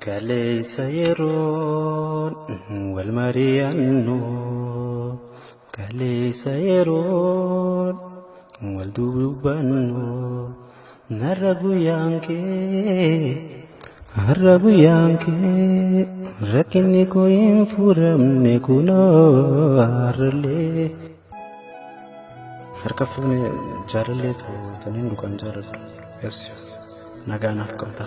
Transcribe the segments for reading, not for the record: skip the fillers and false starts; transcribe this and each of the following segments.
Kaleessa yeroon wal mari'annu, kaleessa yeroon wal dubbannu, narra guyyaan kee, har'a guyyaan kee, rakkinni koo hin furamne kunoo har'allee. Harka fuune jaalallee taniin dhugaan jaaladhu. Yes, nagaa naaf qabda.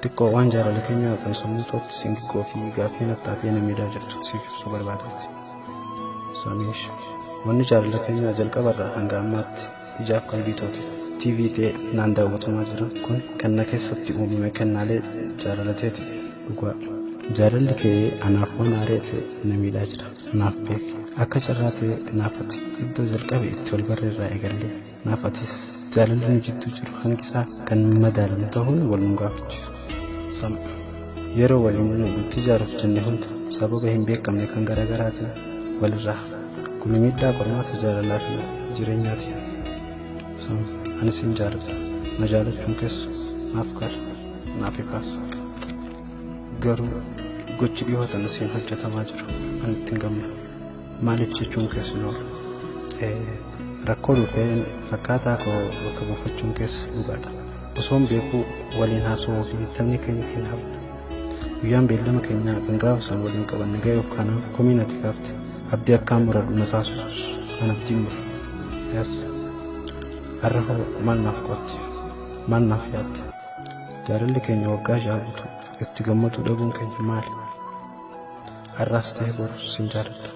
Xiqqoo waan jaalala keenya kan sammuu tootti singiggoo fi gaaffii nattaatee na miidhaa jirtu siif ibsuu barbaadeeti. Samiish, wanni jaalala keenya jalqabarraa hanga ammaatti ijaaf qalbii tooti TV ta'e naan daawwatamaa jira kun kan na keessatti uumame kennaalee jaalalateeti dhugaa. Jaalalli kee anaaf waan haaree ta'e na miidhaa jira. Naaf beeki. Akka carraa ta'e naaf ati iddoo jalqabe itti wal barreerraa eegallee naaf atis jaalalli nu jidduu jiru hangisaa kan madaalamu ta'uun wal nu gaafachiisu. Sam, yeroo waliin nu bultii ijaaruuf jenne hunda sababa hin beekamne kan garaagaraatiin walirraa hafa. Kun miidhaa qormaata jaalalaa fi jireenyaati. Sam, ani sin jaaladha. Na jaalachuun keessa naaf gala, naaf ifaas. Garuu gochi dhihoo tana siin hojjetamaa jiru ani ittiin gammadu. Maaliif jechuun keessa hin oolu. Rakkoo dhufeen fakkaataa koo bakka buufachuun keessa dhugaadha. Osoon beekuu waliin haasawuu fi taphni keenya hin hafne. Guyyaan beellama keenyaa kan gaafa san waliin qabanne ga'e of kanaan komiin ati kaafte abdii akkaan muradhu na taasisus an abdiin mure. Yes. Har'a hoo maal naaf qo'atte? Maal naaf yaadde? Jaalalli keenya waggaa 6 guutuu itti gammaduu dhabuun keenya maali? Har'aas ta'e borus sin jaaladha.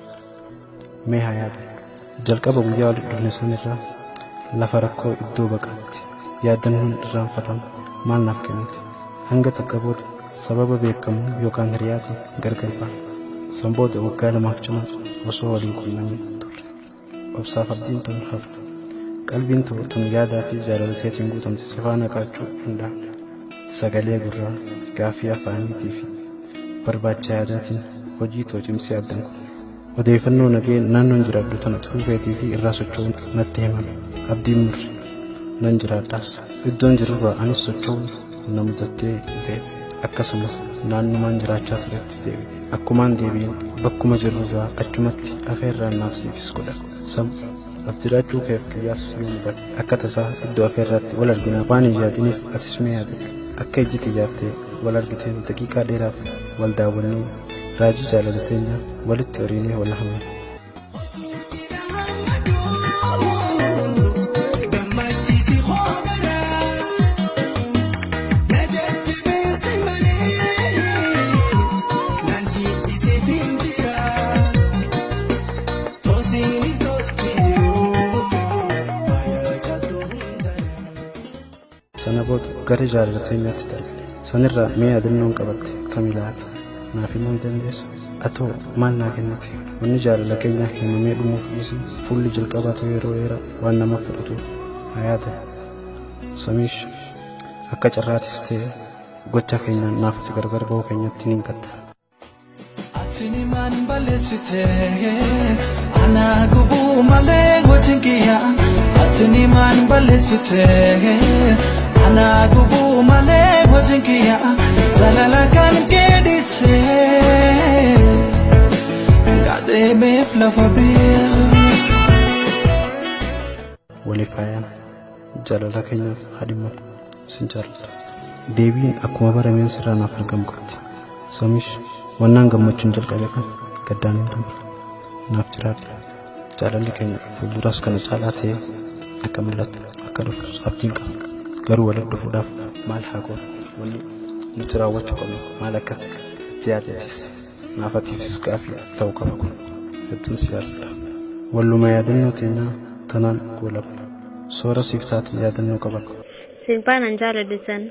Mee haa yaadnu. Jalqaba guyyaa walitti dhufne sanirraa lafa rakkoo iddoo baqaatti yaadannoon irraanfatamu maal naaf kennite? Hanga takka booda sababa beekamu yookaan hiriyaatiin gargar baane. San booda waggaa 2f cinaa osoo waliin qunnamin turre. Obsaaf abdiin tun hafne. Qalbiin too tun yaadaa fi jaalala teetiin guutamte si faana kaachuu hin dhaabne. Sagalee gurraa, gaaffii afaaniitii fi barbaacha yaadaatiin hojii too cimsee addan kunne. Odeeffannoo nagee naannoon jiraadhu tana turuu keetii fi irraa socho'uun natti himame. Abdiin murre. Nan jiraadhaas. Iddoon jirurraa anis socho'uun na mudattee deeme. Akkasumas naannumaan jiraachaa turetti deebi'e. Akkumaan deebi'een bakkuma jirrurraa achumatti afeerraan naaf siifis godhame. Sam, as jiraachuu keef kiyyaas yoon bare. Akka tasaa iddoo afeerraatti wal arginaa waan hin yaadiniif atis mee yaadadhu. Akka ijji xiyyaaftee wal argiteen daqiiqaa dheeraaf wal daawwannee raajii jaalala teenyaa walitti horiinee wal hamne. Gammachiisi hoogaraa na jajjabeessi malee naan jiidhisiif hin jira toosiin toltiiruu faaya caaltuu hundanaa. Sana booda gara jaalala teenyaatti darbine. Sanirraa mee yaadannoon qabatte kami laata? Naaf himuu ni dandeessa? Atoo maal naa kennite? Wanni jaalala keenyaa himamee dhumuuf dhiisii fuulli jalqabaatu yeroo dheeraa waan nama fudhatuuf haa yaadamu. Samiish, akka carraatis ta'e gocha keenyaan naaf ati gargar ba'uu keenyatti niin gadda. Atini maan balleessite anaa gubuu malee wajjin kiyya. Atini maan balleessite anaa gubuu malee wajjin kiyya. Jaalala kan kee dhiise gadeemeef lafa biyya. Waliif haa yaanu. Jaalala keenyaaf haa dhimmamu. Sin jaaladha. Deebiin akkuma barameen sirraa naaf argamu qabdi. Samish, wannaan gammachuun jalqabe kan gaddaan hin xumurre. Naaf jiraadhu. Jaalalli keenya fuulduraas kana caalaa ta'ee akka mul'atu akka dhufus abdiin qaba. Garuu walitti dhufuudhaaf maal haa goonu? Wanni nuti raawwachuu qabnu maal akka ta'e itti yaadeetis naaf atiifis gaaffii ta'uu qaba kun. Hedduun si jaaladha. Walluma yaadannoo teenyaa tanaan goolabna. Soora siif taate yaadannoo qabadhu. Sirbaan an jaaladhu san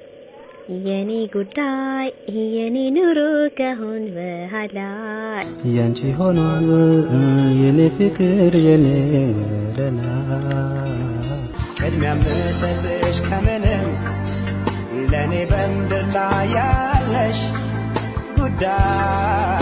የኔ ጉዳይ የኔ ኑሮ ከአሁን በኋላ ያንቺ ሆኗል የኔ ፍቅር የኔ ወለላ። ቅድሚያ ምሰጥሽ ከምንም ለእኔ በምድር ላይ ያለሽ ጉዳይ